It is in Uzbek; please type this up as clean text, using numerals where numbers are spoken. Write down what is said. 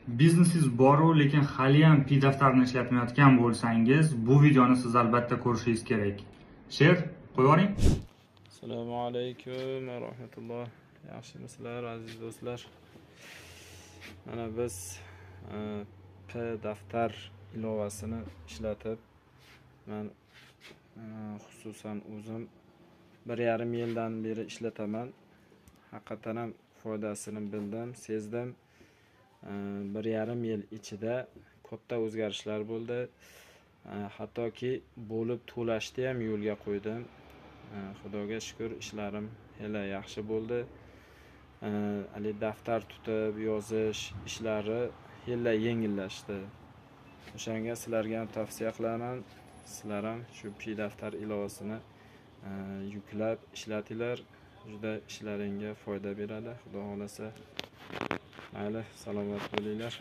Biznesingiz boru, lekin haliyam Pi daftarni ishlatmayotgan bo'lsangiz, bu videoni siz albatta ko'rishingiz kerak. Sher, qo'yib yuboring. Assalomu alaykum va rahmatulloh. Yaxshimisizlar, aziz do'stlar? Mana biz P daftar ilovasini ishlatib, man xususan o'zim 1,5 yildan beri ishlataman. Haqiqatan ham foydasini bildim, sezdim. 1,5 yil ichida katta o'zgarishlar bo'ldi. Hattoki bo'lib to'lashni ham yo'lga qo'ydim. Xudoga shukur, ishlarim hela yaxshi bo'ldi. Haligi daftar tutib yozish ishlari hela yengillashdi. O'shanga sizlarga ham tavsiya qilaman. Sizlar ham shu Pi daftar ilovasini yuklab ishlatinglar. Juda ishlaringga foyda beradi, Xudo xohlasa. Mayli, salomat bo'linglar.